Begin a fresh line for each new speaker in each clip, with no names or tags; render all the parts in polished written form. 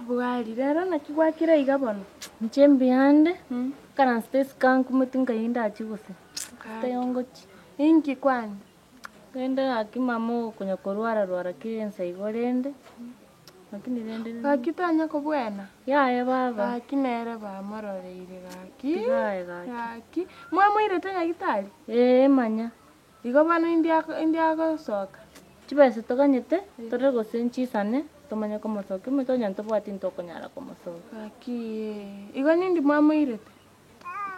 Bwari, rero naki gwakire iga bono?
Inche mbuyande, nkaransete isiko ankumeti nkai ndachie gose, taiyo ngochia.
Inki kwani?
Rende gaki mama okonya korwara rwara kera ensa igo rende, lakini rende
Gaki tanya kobwena?
Yaya baba.
Gaki nere bamororeire gaki.
Tiga aye gaki.
Gaki, mwamoirete nyagitari?
Ee manya.
Igo bono indi ako indi agosoka?
Chibesa toganyete, torore gose nchisane, tomanye komosokia, omonto onye ntobwati ntokonyara komosokia.
Gaki ee, igo nindi mwamoirete?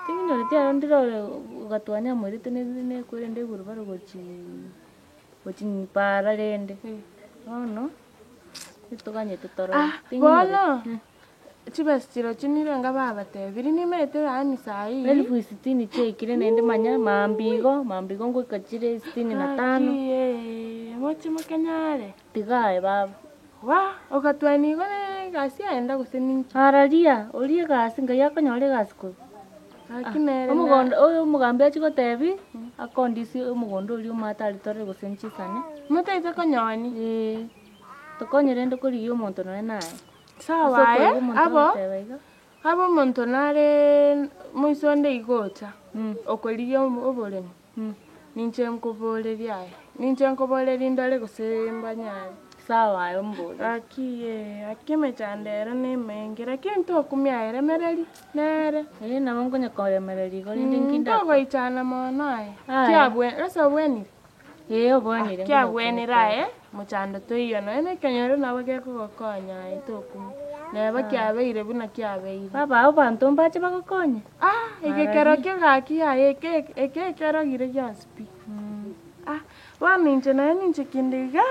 Tinginyoreti aro ndire ore ogatwani amoirete nekwerende igoro bare gochii gochi para rende, bono ntoganyete torore.
Ah, bono chibesa chirochio nirenga babatebirie nimaete yaani saii.
Elfu sitini chiaikire naende manya maambia igo, maambia igo ngoika chire sitini na tano.
Gaki ee, moche mokenyare.
Tiga aye baba.
Wah, ogatwani igo ne egasi aenda gose ninki?
Araria, oria egasi ngai akonyora egasi korwa.
Gaki nere na.
Omogondo oyo omogambi achia gotebi, akondisi omogondo oria omanyete aritore gose nchisane.
Motaete konyoni?
Eeh, tokonye rende korigia omonto nonye naye.
Sawa
Ase
aye,
okoigwa omonto
abo,
agoteba iga.
abo omonto nare moiso onde iga ocha, okorigia oboremo. Ninche nkoborerie aye, ninche nkoborerie ndore gose mbanyare.
Sawa aye omborie.
Gaki ee, gaki emechando ero nemenge, lakini ntokumia aye remereria, nere.
Ee nabo nkonya koremereria igo rende nki ndakore.
Ntogoichana mono aye,
Aye.
kiabwe ase obwenire?
Ee obwenire
Kiabwenire aye, mochando toiyo nonya na ekenyoro nabo gekogokonya aye tokumia, neba kiabeire buna kiabeire.
Baba abanto mbache bagokonye?
Ah, eke kero kegaki aye eke eke ekerogire gionsi pi. Ah, bono inche naye ninche kende iga,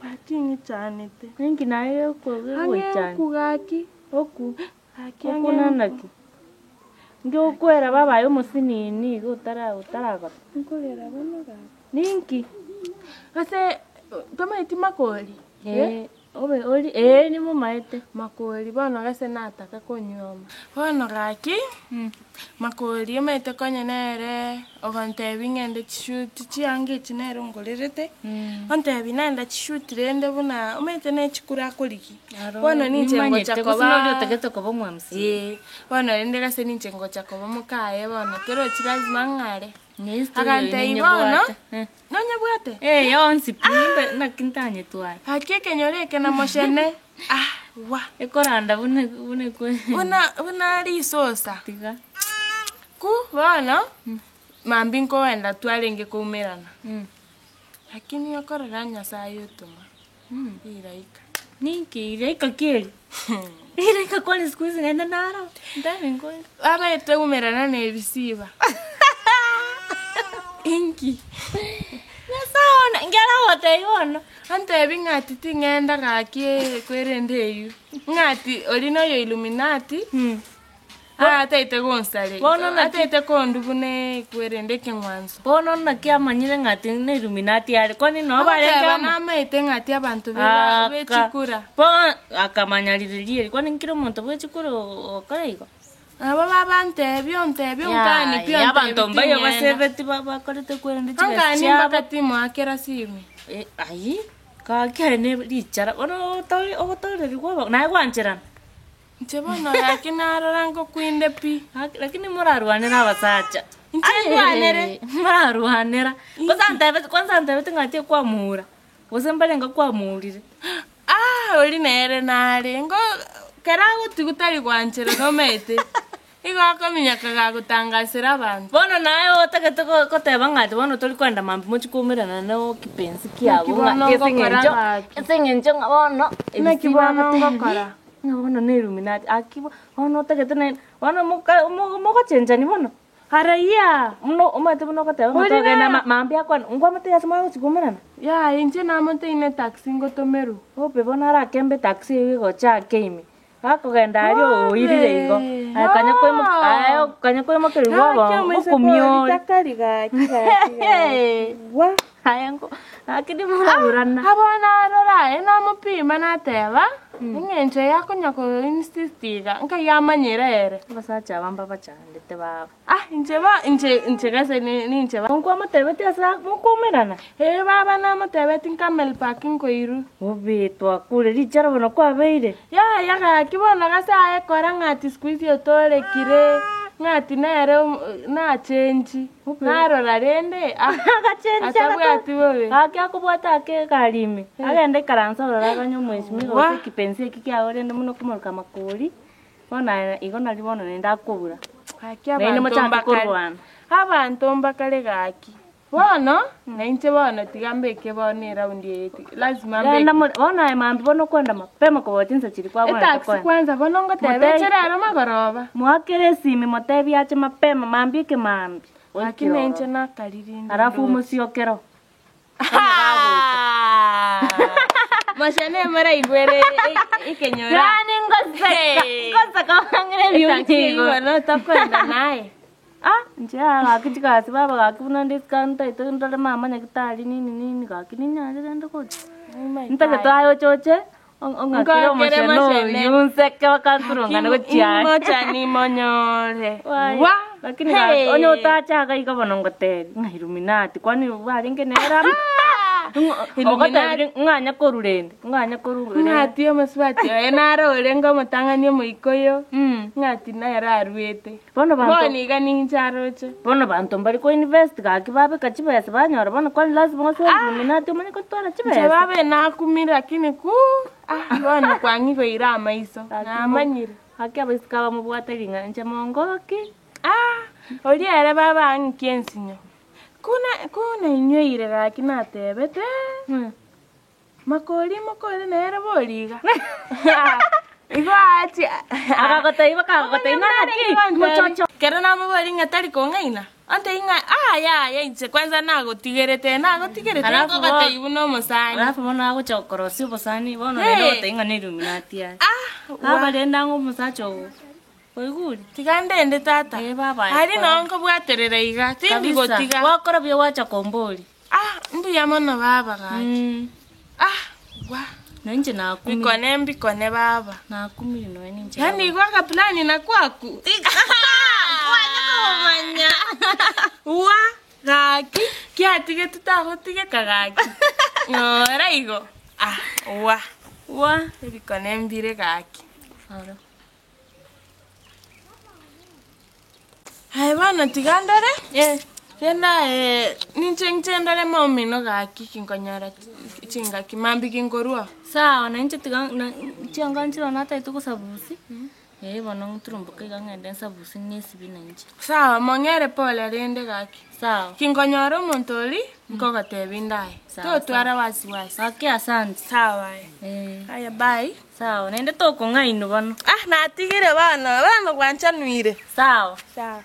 gaki ng'ichanete.
Ninki naye
Ang'e
ogoichana?
oku gaki,
Oku?
gaki
Oku
ang'e oku.
nanaki? Nki okwera baba aye omosinini iga otara otaragota?
Nkorera bono gaki.
Ninki?
Ase tomaeti makori?
Ee, obe ori ee nimomaete.
Makori bono gese nataka konyuoma. Bono gaki, makori omanyete konya nere ogontebia ng'ende chishuti chianga echi nere ongorerete, ontebia nenda chishuti rende buna omanyete ne chikura akorigia. Bono ninche ngocha
Nimanyete gose nori
koba
otagete koba omwamc.
Ee, bono rende gase ninche ngocha koba mokaye bono torochi lazima ng'are.
Nehistory eye
Agantebia bono,
ninyebwate. Eh.
nonyebwate?
Eh, yonsi pi, nimbe naki ntanyetware.
Gaki ekenyoro eke namochene, ah wa!
Ekoranda buna buna ekwe
Buna buna risosa.
Tiga.
Ku bono, mambia nkoenda twarenge koumerana, lakini okorora Nyasaye otoma, riraika.
Ninki iraika ki eri? Iraika kwani siku hizi naende naro, ntabe nkoira.
Babaete koumerana na ebisiba. Inki?
Nyasae one, nki aragotebia bono?
Antebi ng'a ati ting'enda gaki kwerende eywo, ng'a ati oria na oyo illuminati, ataete gonsareria,
Bono naki-
ataete kondwa buna ekwerende ekeng'wanso.
Bono naki amanyire ng'a ati na illuminati are, kwani noo barenge
Agoteba
amo?
namaete ng'a ati abanto beba
Aka,
bechikura.
bono akamanya rirorio eri, kwani nkere omonto bwechikura ogokora igo?
Nabo babantebia ontebia onkani pi
Yaya,
ontebia
abanto mbayo
ting'enda.
basebeti ba- bakorete kwerende chibesa
Onkani
chiabo.
mpaka timoakera simi.
Eh, ayio, gaki aye ne richara, bono otori ogotorerigwa obo naye gwancherana.
Inche bono gaki narora ngokwinde pi.
Gaki lakini morarwanere abasacha.
Inche ndwanere.
Morarwanera. Kwanza antebeti kwanza antebeti ng'a ati kwamura, gose mbarenge kwamurire.
Ah, oria nere nare, ngo kera agotigwa tari gwancherana omanyete, igo akominyoka gagotangasera abanto.
Bono naye otagete go- goteba ng'a ati bono tori koenda mambia mochie koumerana na okipenzi
Naki
kiago ng'a
bono
ase
ngokora
eng'encho
gaki?
ase eng'encho ng'a bono
Naki
ebisi
bono
bagotebi
ngokora?
ng'a bono na illuminati aki bono otagete naende bono moka mo mogochenchani bono. Araiyaa! Buna omanyete buna ogoteba ng'a
Ori
togenda
naro.
ma- mambia akwane, nkwamotebia ase mwagochi koumerana?
Yaya inche namoteine etaxi ngotomerwe.
Obe bono arakembe etaxi eywo egocha ake ime, gakogenda aria oirire igo,
Obe!
aye kanya koimoka aye kanya koimokerigwa
Gaki
obo
omoiseke
okomiore.
oria takari gaki gaki gaki. Wa!
Aye nko lakini moraburana.
Abwo narora aye namopima nateba, eng'encho eye akonya ko insist iga, nkai amanyere ere.
Abasacha aba mbabachandete baba.
Ah inche bo inche inche gese ninche ba.
Nkwamotebetie ase mokoumerana?
Ee baba namotebetie nkamel park nkoirwa.
Bobe twakure richara bono kwabeire.
Yaya gaki bono gase aye kora ng'a ati siku hizi otorekire, ng'a ati nere nachenchi, narora rende ah
Agachenchi
atabwati bobe.
Gaki akobwata ake egari ime, agende ikaranse ororo aganye omweshimiwa gose ekipensi eki kiago rende buna okomoroka makori, bono aye igo nari bono naende akobura.
Gaki
Naende
abanto
mochake
mbakare,
korwana.
abanto mbakare gaki. Bono, nainche bono tiga mbeke bono eraundi eye ti lazima mbeke.
Genda more, bono aye mambia bono okwenda mapema kobua chinsa chiria kwabwenerete
Etaxi
koenda.
kwanza bono ngoteba
Motebie-
eche rero magoroba.
Moakere esimi motebie ache mapema mambia ekemambia.
Gaki
Oikire
nainche
ororo.
nakarire
Alafu
ndoche.
omosiokero.
Moshe moraigwere ekenyoro.
Yaani ngoseka,
Hey.
ngoseka bang'ire
Etaxi
ebiunyigo.
bono tokoenda naye.
Ah, inche aa gaki chigasi baba gaki buna nde isiko ntaete ndore mama nyagetari nini nini gaki ninyare rende gocha. Ntagete aye oche oche, ong'akere
Ngokere
omochenu
mochene.
oywo nseke bakanturungane gochia aye.
Imochani monyore.
Waya,
Wa!
Lakini gaki onye otacha iga iga bono ngotebi ng'a Illuminati kwani bwarenge nere amo? Ogotebire ng'anya korwa rende, ng'anya korwa rende.
Ng'ati omosubati oye naro orenge omotang'ani omoikoyo, ng'ati nere aruete.
Bono banto
Bono iga ninche aroche.
Bono banto mbari ko invest gaki babeka chibesa banyora bono kwani lazima osoe Illuminati omanye gotwara
Inche
chibesa.
babe nakumire lakini ku ah bono kwang'igoire amaiso, namanyire.
Gaki abaiseke abamobwate ring'ana inche mongoki.
Ah, oria ere baba ang'ikie ensinyo. Kuna kuna inyweire gaki natebete, makori mokore nere bori iga. Igo aachia
Agagotebia bakagotebia naki mochocho.
Kero namoboria ng'a tari kong'aina, ontebia ng'a ah yaya inche kwanza nagotigerete nagotigerete
Alafu bo-
nkogotebia buna omosani.
Alafu bono agocha gokorosia obosani bono
Hey.
naende ogotebia ng'a ne Illuminati aye.
Ah,
Aba rende ang'e omosacha ogo. Oigure?
Tiga ndende tata.
Eh, baba, aye
Aria
kora.
noo nkobwaterera iga, tindi
Kabisa.
gotiga.
Gwakora buya gwacha komboria.
Ah, mbuya mono baba gaki. Ah, wa.
Na inche nakumire.
Bikone mbikone baba.
Nakumire nonya ninche.
Yaani igo akaplani nakwaku.
Kwanya komanya.
Wa, gaki, kiatigete tagotigeka gaki. Ng'ora igo. Ah, wa.
Wa.
Ebikone mbire gaki.
Aro.
Aye bono tiga ndore, rende aye ninche inche ndore maomino gaki kinkonyora chingaki mambia kinkorwa.
Sawa na inche tiga na chianga nchire nataete gosabusi, eh bono nturumboke iga ng'ende nsabusi ng'esibie na inche.
Sawa mong'ere pole rende gaki.
Sawa.
Kinkonyora omonto oria, nkogotebia inde aye.
Sawa,
Totwara wasiwasi.
Gaki asante.
Sawa aye.
Eh.
Aya bye.
Sawa, naende tokong'ainwa bono.
Ah natigire bono, bono gwanchanuire.
Sawa.
Sawa.